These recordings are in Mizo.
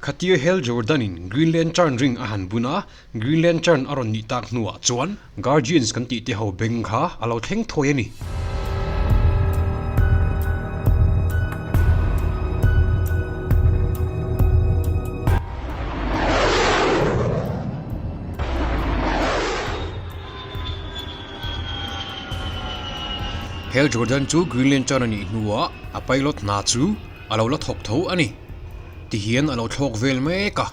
Khatia Hal Jordan-in Green Lantern ring a han bun a, Green Lantern a rawn nih tak hnuah chuan Guardians kan tih te ho beng kha a lo thleng thawi a ni. Hal Jordan chu Green Lantern a nih hnuah a pilot hna chu a lo la thawk tho a ni. Tihian a lo thlawk vel mek a.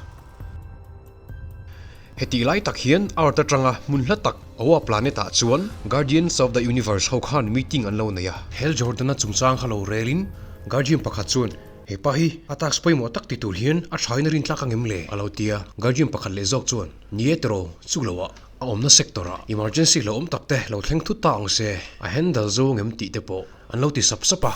Hetih lai tak hian Earth atanga hmun hla tak Oa planet ah chuan Guardians of the Universe ho khan meeting an lo nei a. Hal Jordan-a chungchang kha lo relin Guardian pakhat chuan, He pa hi a task pawimawh tak ti tur hian a thain a rintlak angem le? a lo ti a. Guardian pakhat leh zawk chuan, Ni e tiraw, chu lo ah a awmna sector ah emergency hlauhawm tak te lo thleng thut ta ang se, a handle zo angem tih te pawh an lo ti sap sap a.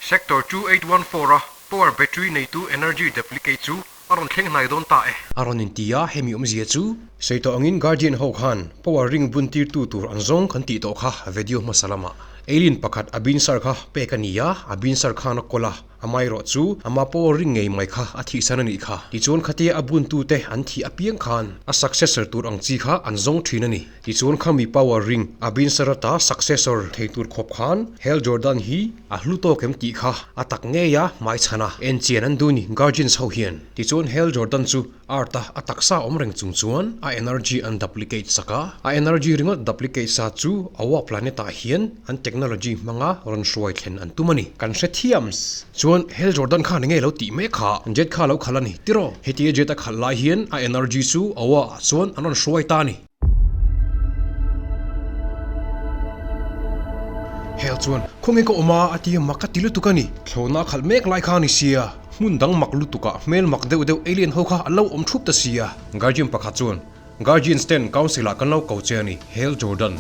Sector 2814 a power battery neitu energy duplicate chu a rawn thleng hnai dawn ta e. A rawn inti a, hemi awmzia chu. Sei tawh angin Guardian ho khan power ring bun tirtu tur an zawng kan tih tawh kha video hmasa lamah Alien pakhat a bin sar kha pek a ni a, a bin sar khan a kawl a. Amaherawh chu ama power ring ngei mai kha a thihsan a nih kha. Tichuan khatia a buntute an thih apiang khan a successor tur ang chi kha an zawng thin a ni. Tichuan khami power ring a binsarata successor thei tur khawp khan Hal Jordan hi a hlu tawk em tih kha a tak ngei a hmaichhan a enchian an duh ni Guardians ho hian. Tichuan Hal Jordan chu Earth-a a taksa awm reng chung chuan a energy an duplicate sak a, a energy ringawt duplicate sa chu Awa planet-ah hian an technology hmanga rawn hruai thlen an tum a ni. Kan hre thiams. Chuan Hal Jordan khan enge lo tih mek kha? Jet kha lo khalh a ni tiraw? Hetia jet a khalh lai hian a energy chu Awa-ah chuan an rawn hruai ta a ni. Hel chuan, Khawnge ka awm a? a ti a, mak ka ti lutuk a ni. Thlawhna a khalh mek lai kha a ni sia, hmun dang mak lutukah hmel mak deuh deuh alien ho kha an lo awm thup ta sia. Guardian pakhat chuan, Guardians ten Council ah kan lo ko che a ni, Hel Jordan.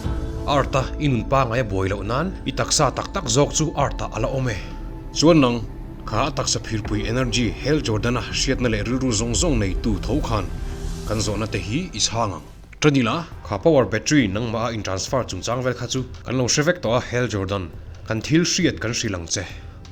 Earth-a i nun pangai a buai loh nan i taksa tak tak zawk chu Earth-ah a la awm e. Chuan nang, kha a taksa phirpui energy Hel Jordan-a hriatna leh rilru zawng zawng neitu tho khan kan zawhna te hi i chhang ang. Tanila, kha power battery nangmah a in transfer chungchang vel kha chu kan lo hre vek tawh a Hal Jordan, kan thil hriat kan hrilh ang che.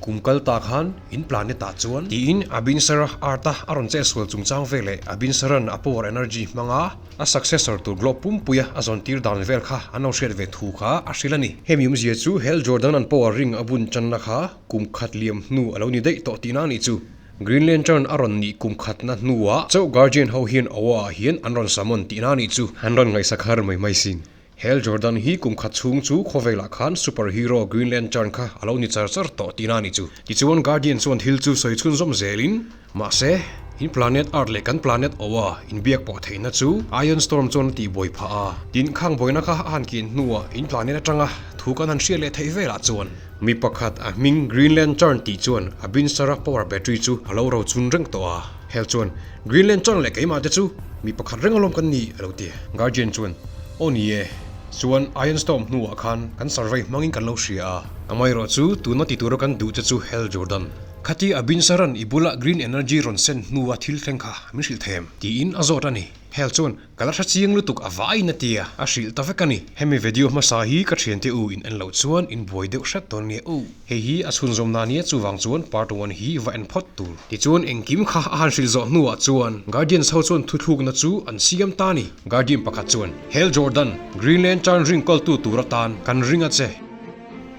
Kum kal ta khan in planet ah chuan tiin Abin Sara Earth a a rawn che sual chungchang vel leh Abin Saran a power energy hmanga a successor tur globe pumpuia a zawn tir dan vel kha an lo hriat ve thu kha a hrilh a ni. Hemi awmzia chu Hal Jordan an power ring a bun channa kha kum khat liam hnu a lo ni daih tawh tihna a nih chu. Green Lantern a rawn nih kum khatna hnuah chauh Guardian ho hian Oa ah hian an rawn summon tihna a nih chu. An rawn ngaihsak har mai mai sin. Hal Jordan hi kum khat chhung chu khawvelah khan super hero Green Lantern kha a lo ni char char tawh tihna a nih chu. Tichuan Guardian chuan thil chu sawi chhunzawm zelin, mahse, in planet Earth leh kan planet Oa inbiak pawh theihna chu Ion Storm chuan a tihbuai phah a. Tin, khang buaina kha a han kin hnuah in planet atanga thu kan han hriat leh theih velah chuan, Mi pakhat a hming Green Lantern tih chuan a Binsara power battery chu a lo ro chun reng tawh a. Hel chuan, Green Lantern leh keimah te chu mi pakhat reng alawm kan ni, a lo ti. Guardian chuan, Aw ni e, chuan Ion Storm hnuah khan kan survey hmangin kan lo hria a. Amaherawh chu tuna ti tura kan duh che chu Hel Jordan. Khati a Binsaran i bula green energy rawn sen hnua thil thleng kha min hrilh them, tiin a zawt a ni. Hel chuan, Ka la hre chiang lutuk a vaiin a tia, a hrilh ta vek a ni. Hemi video hmasa hi ka thiante u in en loh chuan in buai deuh hret dawn nge u. Hei hi a chhunzawm na nia chuvang chuan part one hi va en phawt tur. Tichuan engkim kha a han hrilh zawh hnuah chuan Guardians ho chuan thuthlukna chu an siam ta ni. Guardian pakhat chuan, Hel Jordan, Green Lantern ring kawltu tur atan kan ring a che.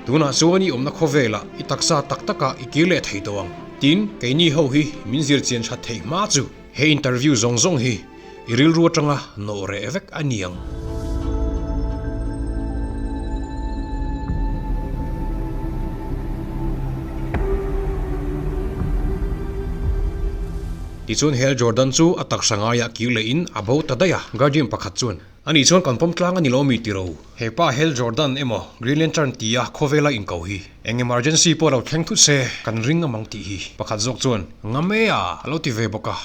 Tunah chuan i awmna khawvelah i taksa tak takah i kir leh thei tawh ang. Tin, keini ho hi min zirchian that theih hma chu. He interview zawng zawng hi i rilru atanga nawh reh vek a ni ang. Tichuan Hal Jordan chu a taksa ngaiah kir lehin a bo ta daih a. Guardian pakhat chuan, Ani chuan kan pawm tlang a ni lo mi tiro. He pa Hal Jordan emaw Green Lantern tia khawvela inko hi eng emergency pawh lo thleng thut se kan ring amang tih hi. Pakhat zawk chuan, Ngam e a, a lo ti ve bawk a.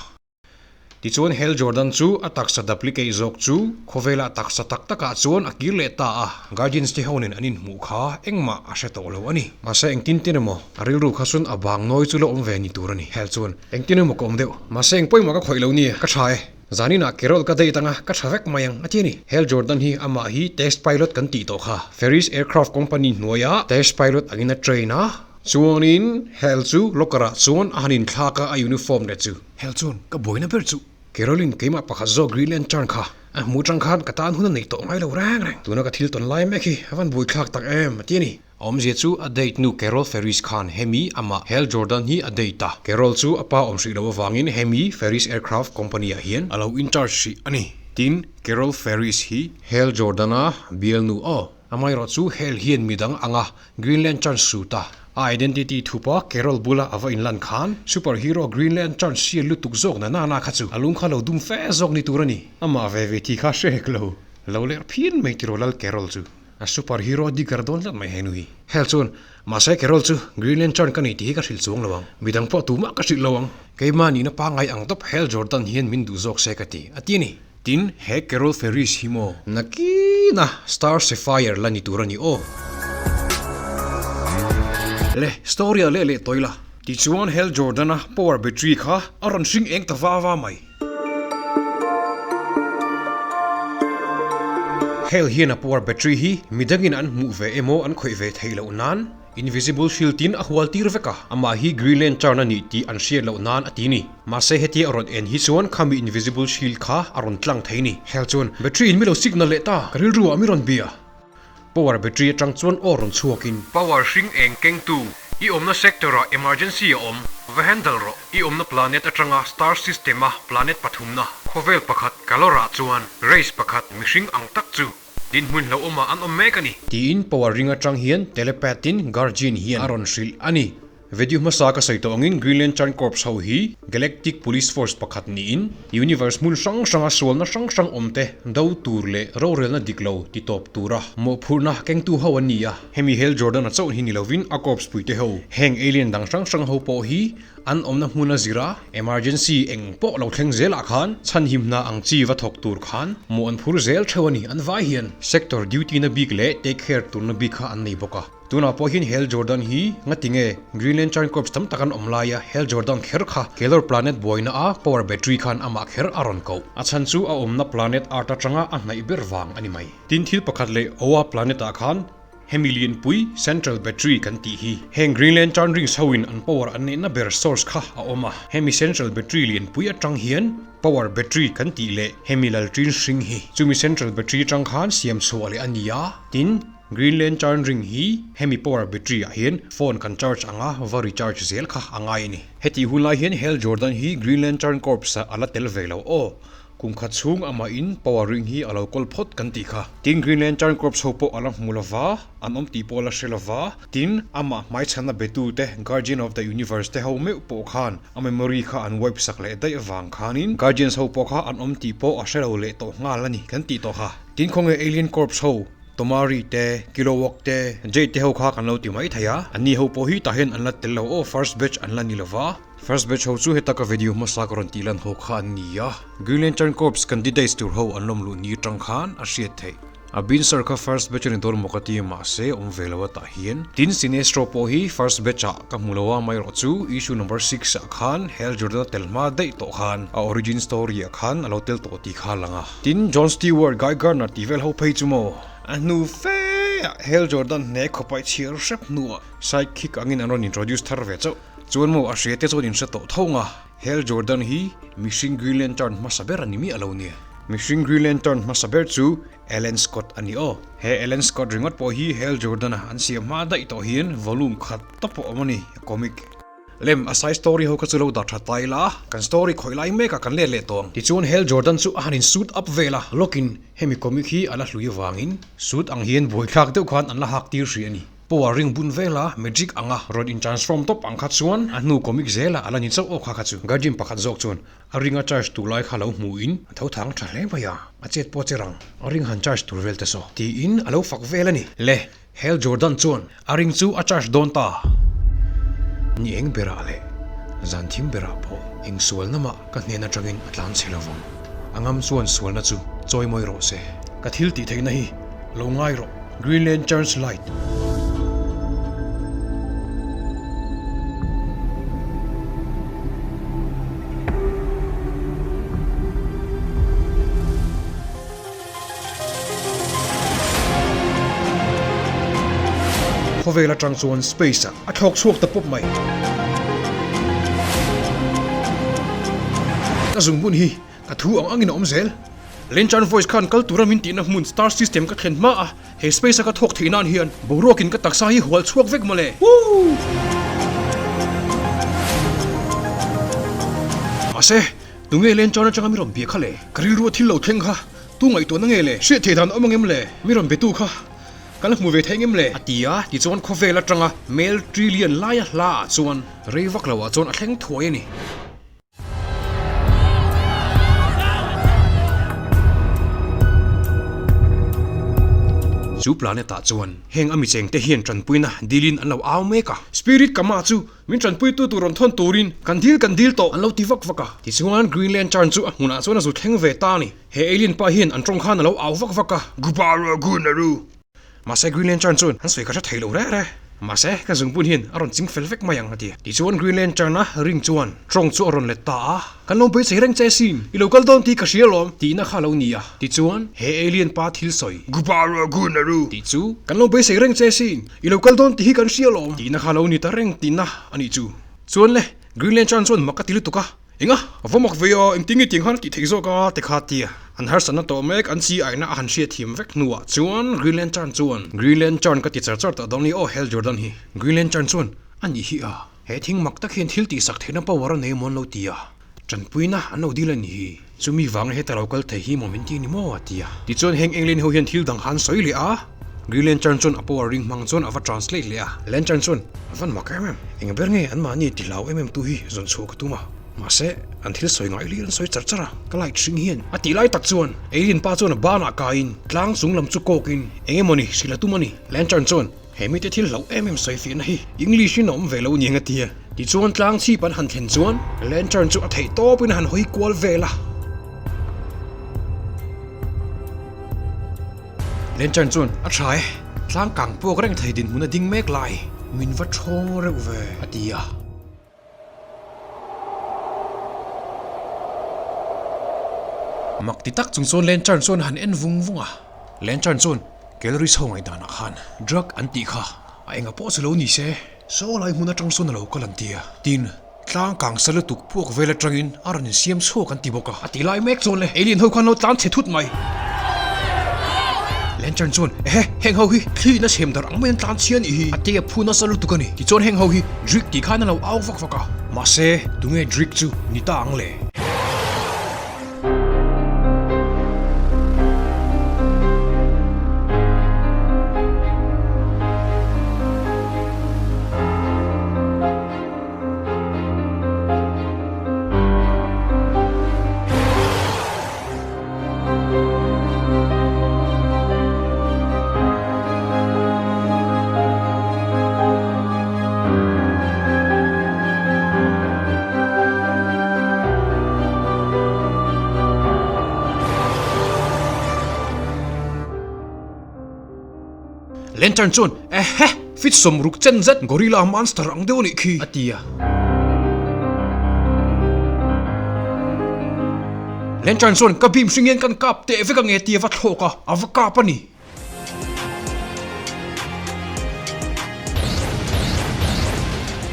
Tichuan Hal Jordan chu a taksa duplicate zawk chu khawvela taksa tak takah chuan a kir leh ta a, Guardians te ho nen an inhmuh kha engmah a hre tawh lo a ni. Mahse engtin tin emaw a rilru kha chuan a bang nawi chu la awm ve ni tur a ni. Hal chuan, Engtin emaw ka awm deuh, mahse eng pawimawh ka khawih lo nia, ka tha e. Zaninah Carol ka date anga ka tha vek mai ang a ti a ni. Hal Jordan hi amah hi test pilot kan tih tawh kha. Ferris Aircraft Company hnuaia test pilot angin a train a. Chuanin Hal chu locker ah chuan a han inthlak a, a uniform leh chu. Hal chuan, Ka buaina ber chu Carolyn keimah pakhat zawk Green Lantern kha a hmuh atang khan ka tan hun a nei tawh ngai lo reng reng. Tuna ka thil tawn lai mek hi a van buaithlak tak em a ti a ni. A awmzia chu a date nu Carol Ferris khan hemi amah Hal Jordan hi a date a. Carol chu a pa awm hrih loh avangin hemi Ferris Aircraft Company ah hian a lo in charge hrih a ni. Tin, Carol Ferris hi Hal Jordan-a bialnu aw. Amaherawh chu Hal hian midang anga Green Lantern suit a a identity thupa Carol bula a va inlan khan superhero Green Lantern sial lutuk zawk na nana kha chu a lung kha lo dum fe zawk ni tur a ni. Amah ve ve thi kha hre hek lo. Lo lerh phian mai tiraw lal Carol chu. A superhero digger dawn tlat mai henu hi. Hel chuan, Mahse Carol chu Green Lantern ka ni tih hi ka hrilh chuang lo ang. Midang pawh tumah ka hrilh lo ang. Keimah nihna pangngai ang tawp Hal Jordan hian min duh zawk se ka ti, a ti a ni. Tin, he Carol Ferris hi maw? Nakina Star Sapphire la ni tur a ni aw. Le, story a leh leh tawih la. Tichuan Hal Jordan-a power battery kha a rawn hring eng ta va va mai. Hal hian a power battery hi midangin an hmuh ve emaw an khawih ve theih loh nan Invisible Shield in a hual tir vek a, amah hi Green Lantern a nih tih an hriat loh nan a ti ni. Mahse hetia a rawn en hi chuan khami Invisible Shield kha a rawn tlang thei ni. Hel chuan battery in mi lo signal leh ta, ka rilru ah mi rawn bia. Power battery atang chuan aw rawn chhuak in. Power hring eng kengtu, i awmna sector ah emergency a awm, va handle rawh. I awmna planet atanga star system a planet pathumna, khawvel pakhat Kalor ah chuan race pakhat mihring ang tak chu Dinhmun hlauhawmah an awm mek a ni. Tiin power ring atang hian telepath in Guardian hian a rawn hrilh a ni. Video hmasa ka sawi tawh angin Green Lantern Corps ho hi Galactic Police Force pakhat niin Universe hmun hrang hranga sualna hrang hrang awm te do tur leh rorelna dik lo ti tawp tura mawhphurhna kengtu ho an ni a. Hemi Hal Jordan-a chauh hi ni lovin a Corps puite ho heng alien dang hrang hrang ho pawh hi An awmna hmun a zir a, emergency eng pawh lo thleng zelah khan chhanhimna ang chi va thawk tur khan mawh an phur zel theuh a ni, an vai hian. Sector duty na bik leh take care turna bik kha an nei bawk a. Tunah pawh hian Hal Jordan hi ngati nge Green Lantern Corps tam tak an awm laia Hal Jordan kher kha Kelor planet buaina a power battery khan amah kher a rawn koh. A chhan chu a awmna planet Earth atanga a hnaih ber vang a ni mai. Tin thil pakhat leh Oa planet ah khan Hemi lianpui central battery kan tih hi heng Green Lantern rings ho in an power an neihna ber source kha a awm a. Hemi central battery lianpui atang hian power battery kan tih leh hemi lalṭin hring hi chumi central battery atang khan siam chhuah leh a ni a. Tin, Green Lantern ring hi hemi power battery ah hian phone kan charge anga va recharge zel kha a ngai a ni. Hetih hun lai hian Hal Jordan hi Green Lantern Corps ah a la tel ve lo aw. Kum khat chhung amahin power ring hi a lo kawl phawt kan tih kha. Tin, Green Lantern Corps ho pawh a la hmu lova, an awm tih pawh a la hre lova. Tin, amah hmaichhana betute Guardian of the Universe te ho meuh pawh khan a memory kha an wipe sak leh daih avang khanin Guardians ho pawh kha an awm tih pawh a hre lo leh tawh nghal a ni kan tih tawh kha. Tin, khawnge Alien Corps ho, Tomari te, Kilowog te, Jade te ho kha kan lo ti mai thei a, anni ho pawh hi tah hian an la tel lo aw, first batch an la ni lova. First batch ho chu heta ka video hmasa ka rawn tih lan ho kha an ni a, Green Lantern Corps candidates tur ho an lawm luh ni atang khan a hriat theih. A bin sir kha first batch a ni dawn maw ka ti mahse awm ve lo a tah hian. Tin Sinestro pawh hi first batch ah ka hmu lo a amaherawh chu issue number 6 ah khan Hal Jordan a tel hma daih tawh khan a origin story ah khan a lo tel tawh tih kha a lang a. Tin John Stewart, Guy Gardner tih vel ho phei chu maw a hnu fe ah Hal Jordan hne khawp a i chhiar hrep hnuah sidekick angin an rawn introduce thar ve chauh. Chuan maw a hria te chuan in hre tawh tho nga, Hal Jordan hi mihring Green Lantern hmasa ber a ni miah lo nia. Mihring Green Lantern hmasa ber chu Alan Scott a ni aw. He Alan Scott ringawt pawh hi Hal Jordan a an siam hma daih tawh hian volume khat tawp a awm a ni, a comic. Lem, a side story ho kha chu lo dah tha ta ila, kan story khawih lai mek a kan let leh tawh ang. Tichuan Hal Jordan chu a han in suit up vel a, lawkin hemi comic hi a la hlui avangin suit ang hian buaithlak deuh khan an la hak tir hrih a ni. Power ring bun vela magic anga rawn in transform tawp ang kha chuan a hnu comic zela a la ni chauh aw kha kha chu Guardian pakhat zawk chuan a ring a charge tur lai kha lo hmu in a tho thang tha hle mai a, a chet pawh che rang a ring han charge tur vel te saw tiin a lo fak vel a ni. Le, Hal Jordan chuan a ring chu a charge dawn ta. Ni eng berah leh zan thim berah pawh eng sualna mah ka hnen atangin a tlan chhe lovang. A ngam chuan sualna chu chawi mawi rawh se. Ka thil tih theihna hi lo ngai rawh. Green Lantern's Light. Khawvel atang chuan space ah a thlawk chhuak ta pawp mai. Ka zungbun hi ka thu ang angin a awm zel. Lantern voice khan kal tura min tihna hmun star system ka thlen hma a, he space a ka thawk theih nan hian boruakin ka taksa hi hual chhuak vek mawle. Woo! Mahse, tunge Lantern atanga mi rawn bia kha le? Ka rilru a thil lo thleng kha tu ngaihtuahna nge le? Hriat theih dan a awm angem le? Mi rawn betu kha Ka la hmu ve thei ngem le? A ti a, tichuan khawvel atanga mel trillion laia hla ah chuan rei vak lo ah chuan a thleng thuai a ni. Chu planet ah chuan heng a micheng te hian tanpuina dilin an lo au mek a. Spirit Kama chu min tanpuitu tur rawn thawn turin kan dil kan dil tawh an lo ti vak vak a. Tichuan Green Lantern chu a hmunah chuan a zu thleng ve ta a ni. He alien pa hian an tawng khan a lo au vak vak a. Gubaru Gunaru! Mahse Green Lantern chuan an sawi ka hre thei lo reh reh. Mahse ka zungbun hian a rawn ching fel vek mai ang a ti. Tichuan Green Lantern a ring chuan tawng chu a rawn let ta a. Kan lo beisei reng che sin, i lo kal dawn tih ka hria alawm tihna kha a lo ni a. Tichuan he alien pa thil sawi. Gubaru Gunaru! Tih chu kan lo beisei reng che sin, i lo kal dawn tih hi kan hria alawm tihna kha a lo ni ta reng tihna a nih chu. Chuan le Green Lantern chuan mak a ti lutuk a. Enga? A va mak ve a, engtin nge tiang khan a tih theih zawk a? Ti kha tia an harsatna tawh mek an chi aina a han hriat thiam vek hnuah chuan Green Lantern chuan Green Lantern ka ti char char tawh dawn ni aw Hal Jordan hi Green Lantern chuan a nih hi a, he thing mak tak hian thil tihsak theihna power a nei emaw an lo ti a, tanpuina an lo dil a nih hi, chumi vanga heta lo kal thei hi maw min ti a ni maw a ti a. Tichuan heng England ho hian thil dang kha an sawi leh a. Green Lantern chuan a power ring hmang chuan a va translate leh a, Lantern chuan, A van mak em em, eng ber nge anmahni ti hlau em em tu hi zawn chhuah ka tum a, mahse an thil sawi ngai hlir an sawi char char a, ka light hring hian a tih lai tak chuan Alien pa chuan a banah kaiin tlang chung lam chu kawkin eng emawni hrilh a tum a ni. Lantern chuan, He mite thil hlauh em em sawi fiahna hi English in a awm ve lo niang a ti a. Tichuan tlang chhip an han thlen chuan Lantern chu a theih tawpin a han hawi kual vel a. Lantern chuan a tha e, tlang kang puak reng thei dinhmun a ding mek lai, min va thawng reuh ve a ti a. Mak ti tak chung chuan Lantern chuan a han en vung vung a, Lantern chuan Calories ho ngaihdanah khan drug an tih kha a enga pawh chu lo ni se, saw lai hmun atang sawn a lo kal an ti a, tin. Tlang kang sa lutuk puak vel atangin a rawn insiam chhuak an ti bawk a. A ti lai mek chuan le alien ho khan lo tlan chhe thut mai. Lantern chuan, Ehe, heng ho hi thli in a chhem darh ang mai an tlan chhia a nih hi. A te a phu nasa lutuk a ni. Tichuan heng ho hi Drik tih khan a lo au vak vak a. Mahse, tunge Drik chu ni ta ang le? Lantern chuan, Ehe! Fit sawmruk chen zet gorilla monster ang deuh a nih khi, a ti a. Lantern chuan, Ka beam hring hian kan kap teh vek ange ti a va thlawk a, a va kap a ni.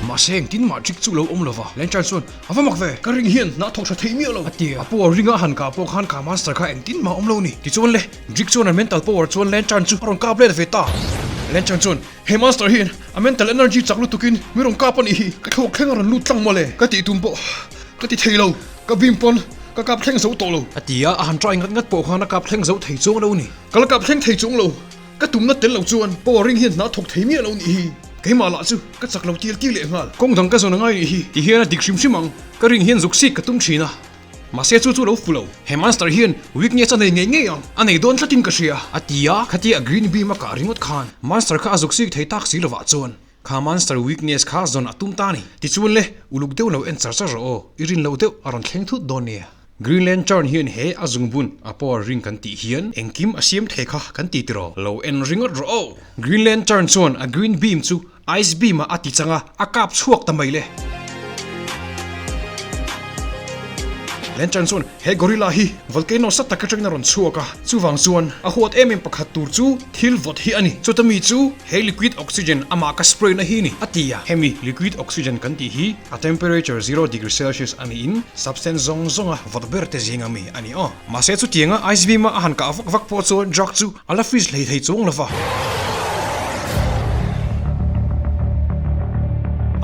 Mahse engtin mah trick chu lo awm lo va, Lantern chuan, A va mak ve! Ka ring hian hna thawk tha thei miah lo, a ti a. A pawh ringa han kah pawh khan ka monster kha engtin mah awm lo ni. Tichuan le, Drick chuan a mental power chuan Lantern chu a rawn kap let ve ta. Lantern chuan, He monster hian a mental energy chak lutukin mi rawn kap a nih hi, ka thluak thleng a rawn lut tlang mawle, ka tih tum pawh ka ti thei lo, ka beam pawn ka kap thleng zo tawh lo. A ti a, a han try ngat ngat pawh khan a kap thleng zo thei chuang lo ni. Ka la kap thleng thei chuang lo, ka tumna tel lo chuan power ring hian hna thawk thei miah lo nih hi, keimah lah chu ka chak lo tial tial leh nghal. Kawng dang ka zawn a ngai nih hi, ti hian a dik hrim hrim ang, ka ring hian zuk sik ka tum thin a. Mahse chu chu lo fu lo. He monster hian weakness a nei ngei ngei ang, a nei dawn tlatin ka hria. A ti a, khatia green beam a kah ringawt khan monster kha a zuk sik thei tak si lovah chuan kha monster weakness kha zawn a tum ta ni. Tichuan le, uluk deuh lo en char char rawh aw, i rin loh deuh a rawn thleng thut dawn nia. Green Lantern hian he a zungbun a power ring kan tih hian engkim a siam thei kha kan ti tiraw? Lo en ringawt rawh aw. Green Lantern chuan a green beam chu Ice beam ah a ti chang a, a kap chhuak ta mai le. Lantern chuan he gorilla hi volcano sa tak atangin a rawn chhuak a, chuvang chuan a huat em em pakhat tur chu thil vawt hi a ni. Chuta mi chu he liquid oxygen amah ka spray na hi a ni, a ti a. Hemi liquid oxygen kan tih hi a temperature zero degree celsius a niin substance zawng zawnga vawt ber te zinga mi a ni aw. Mahse chutianga ice beam a a han kah vak vak pawh chuan drug chu a la freeze hlei thei chuang lova.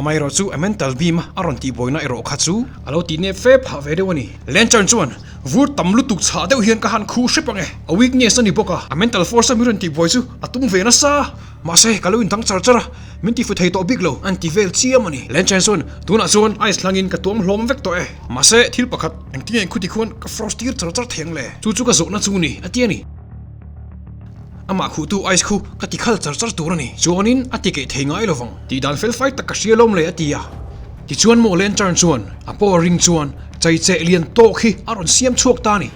Amaherawh chu a mental beam a rawn tihbuaina erawh kha chu a lo tih nep fe phah ve deuh a ni. Lantern chuan vur tam lutuk chhah deuh hian ka han khuh hrep ang e. A weakness a ni bawk a, a mental force a mi rawn tihbuai chu a tum ve nasa. Mahse ka lo indang char char a, min tifu thei tawh bik lo, an ti vel chiam a ni. Lantern chuan tunah chuan ice hlangin ka tuam hlawm vek tawh e. Mahse thil pakhat engtin nge khuti khuan ka frost tir char char thei ang le? Chu chu ka zawhna chu ni, a ti a ni. Amah khuhtu ice khu ka ti khal char char tur a ni. Chuanin a ti keih thei ngai lovang. Tih dan fel fai tak ka hria lawm le a ti a. Tichuan maw lantern chuan a power ring chuan chai cheh lian tawk hi a rawn siam chhuak ta a ni.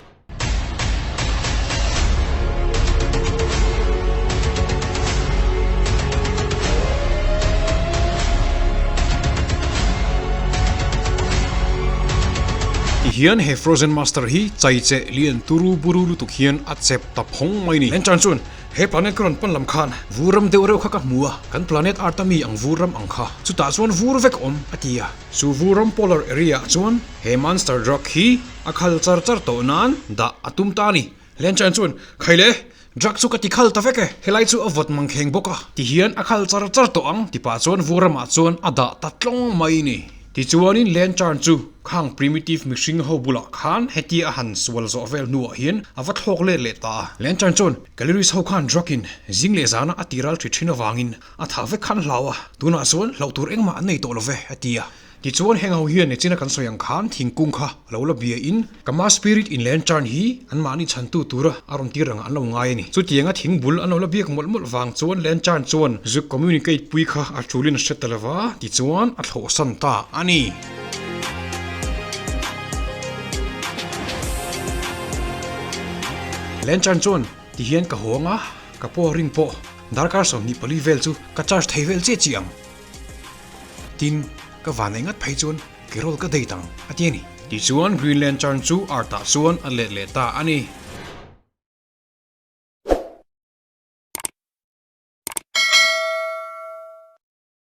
Tihian he Frozen Master hi chai cheh lian turu buru lutuk hian a chep ta phawng mai ni. Lantern chuan he planet ka rawn pan lam khan vur ram deuh reuh kha ka hmu a, kan planet Earth a mi ang vur ram ang kha, chutah chuan vur vek awm a ti a. Chu vur ram polar area ah chuan he monster drug hi a khal char char tawh nan dah a tum ta a ni. Lantern chuan, Khai le, drug chu ka ti khal ta vek e, helai chu a vawt mang kheng bawk a, tihian a khal char char tawh ang ti pah chuan vur ramah chuan a dah ta tlawng mai ni. Tichuanin lantern chu khang primitive mihring ho bulah khan hetia a han sual zawh vel hnuah hian a va thlawk let leh ta a. Lantern chuan calories ho khan drug in zing leh zana a ti ral ṭhi ṭhin avangin a thah vek khan hlau a, tunah chuan hlauh tur engmah an nei tawh lo ve, a ti a. Tichuan heng ho hian nichin a kan sawi ang khan thingkung kha a lo la bia in Kama spirit in lantern hi an mahni chhantu tura a rawn tir ang an lo ngai a ni. Chutianga thing bul an lo la biak mawlh mawlh vang chuan lantern chuan zuk communicate pui kha a tulin a hre ta lova tichuan a thlawhsan ta a ni. Lantern chuan tihian ka hawng a, ka paw ring pawh darkar 24 vel chu ka charge thei vel chiah chiah ang. Tin, ka van ei ngat phei chuan Carol ka date ang, a ti a ni. Tichuan Green Lantern chu Earth-ah chuan a let leh ta a ni.